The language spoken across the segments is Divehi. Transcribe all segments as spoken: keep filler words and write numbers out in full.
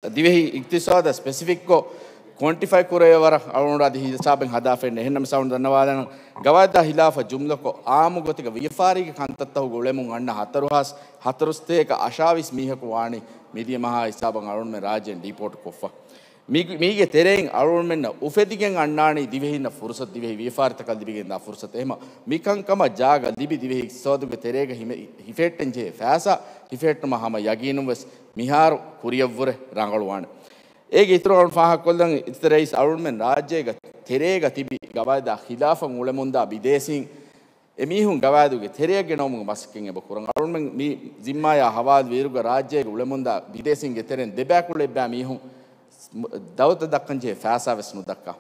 ދިވެހި އިގްތިސާދަށް ސްޕެސިފިކްކޮށް ކުއަންޓިފައި ކުރެވޭ ވަރަށް އަޅުގަނޑު އަދި ހިސާބެއް ހަދާފައެއް ނެތް. އެހެންނަމަ ސައުންޑް ދަންނަވާލަން، ގަވާއިދާ ހިލާފަށް ޖުމްލަކޮށް އާއްމު ގޮތުގަ ވިޔަފާރީގެ ކަންތައްތަކުގެ އުޅެމުން އަންނަ ހަތަރު ހާސް ހަތަރުސަތޭކަ އަށާވީސް މީހަކު ވާނީ މިދިޔަ މަހާ ހިސާބަށް އަޅުގަނޑުމެން ރާއްޖޭން ޑީޕޯޓް ކޮށްފަ. މީ-، މީގެ ތެރެއިން އަޅުގަނޑުމެންނަށް އުފެދިގެން އަންނާނީ ދިވެހީންނަށް ފުރުސަތު، ދިވެހި ވިޔަފާރިތަކަށް ލިބިގެންދާ ފުރުސަތު. އެހެމަ މިކަންކަމަށް ޖާގަ ލިބި ދިވެހި އިގްތިސާދުގެ ތެރޭގަ ހިމެ-، ހިފެހެއްޓެން ޖެހޭ ފައިސާ ހިފެހެއްޓުމަށް ހަމަ ޔަގީނުން ވެސް މިހާރު ކުރިޔަށްވުރެ ރަނގަޅުވާނެ. އޭގެ އިތުރު އަޅުން ފާހަގަކޮށްލަން އިތުރައިސް އަޅުންމެން ރާއްޖޭގަ ތެރޭގަ ތިބި ގަވާއިދާ ޚިލާފަށް އުޅެމުންދާ ބިދޭސީން އެމީހުން ގަވާއިދުގެ ތެރެއަށް ގެނައުމުގެ މަސައްކަތް އެބަ ކުރަން. އަޅުންމެން މި ޒިންމާޔާ ހަވާލު ވީއިރުގަ ރާއްޖޭގަ އުޅެމުންދާ ބިދޭސީންގެ ތެރެއިން ދެބައިކުޅަ އެއްބައި މީހުން ދައުލަތަށް ދައްކަން ޖެހޭ ފައިސާ ވެސް ނުދައްކާ.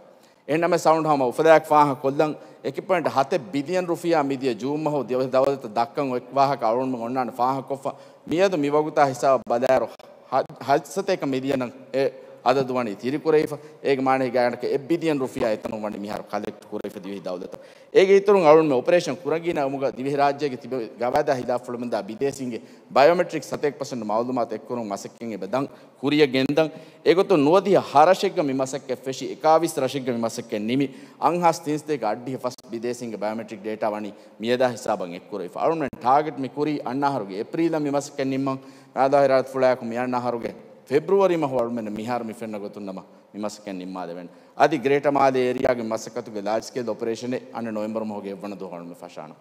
އެހެންނަމަ ސައުންޑް ހަމަ އުފަލާއެކު ފާހަގަކޮށްލަން، އެކި ޕޮއިންޓް ހަތެއް ބިލިއަން ރުފިޔާ މިދިޔަ ޖޫން މަހު ދިވެ-، ދައުލަތަށް ދައްކަން އޮތް ވާހަކަ އަޅުން އޮންނާނެ ފާހަގަކޮށްފަ. މިއަދު މިވަގުތާ ހިސާބަށް ބަލާއިރު ހަ-، ހަތްސަތޭކަ މިލިއަނަށް އެ އަދަދު ވަނީ ތިރިކުރެވިފަ. އޭގެ މާނަ ހިގާގަނޑަކަށް އެއް ބިލިއަން ރުފިޔާ އެތަނުން ވަނީ މިހާރު ކަލެކްޓް ކުރެވިފަ ދިވެހި ދައުލަތަށް. އޭގެ އިތުރުން އަޅުންމެ އޮޕަރޭޝަން ކުރަން ގިނަ އުމުގަ ދިވެހިރާއްޖޭގެ ތިބެ ގަވާއިދާ ހިލާފަށް އުޅެމުންދާ ބިދޭސީންގެ ބަޔޮމެޓްރިކް ސަތޭކަ ޕަސެންޓް މައުލޫމާތު އެއްކުރުމުގެ މަސައްކަތް އެބަ ދަން ކުރިޔަށް ގެންދަން. އެގޮތުން ނުވަދިހަ ހަ ރަށެއްގަ މި މަސައްކަތް ފެށި، އެކާވީސް ރަށެއްގަ މި މަސައްކަތް ނިމި، އަށް ހާސް ތިންސަތޭކަ އަށްޑިހަ ފަސް ބިދޭސީންގެ ބަޔޮމެޓްރިކް ޑޭޓާ ވަނީ މިއަދާ ހިސާބަށް އެއްކުރެވިފަ. އަޅުގަނޑުމެން ޓާގެޓް މި ކުރީ އަންނަ އަހަރުގެ އޭޕްރީލަށް މި މަސައްކަތް ނިންމަން. މާދާ ހިރާތުފުޅާއެކު މި އަންނަ އަހަރުގެ ފެބްރުވަރީ މަހު އަޅުމެން މިހާރު މި ފެންނަ ގޮތުން ނަމަ މި މަސައްކަތް ނިންމާލެވެން. އަދި ގްރޭޓަ މާލޭ އޭރިއާގެ މަސައްކަތުގެ ލާޖް ސްކޭލް އޮޕަރޭޝަނެއް އަންނަ ނޮވެމްބަރު މަހުގެ އެއްވަނަ ދުވަހު އަޅުމެން ފަށާނަ.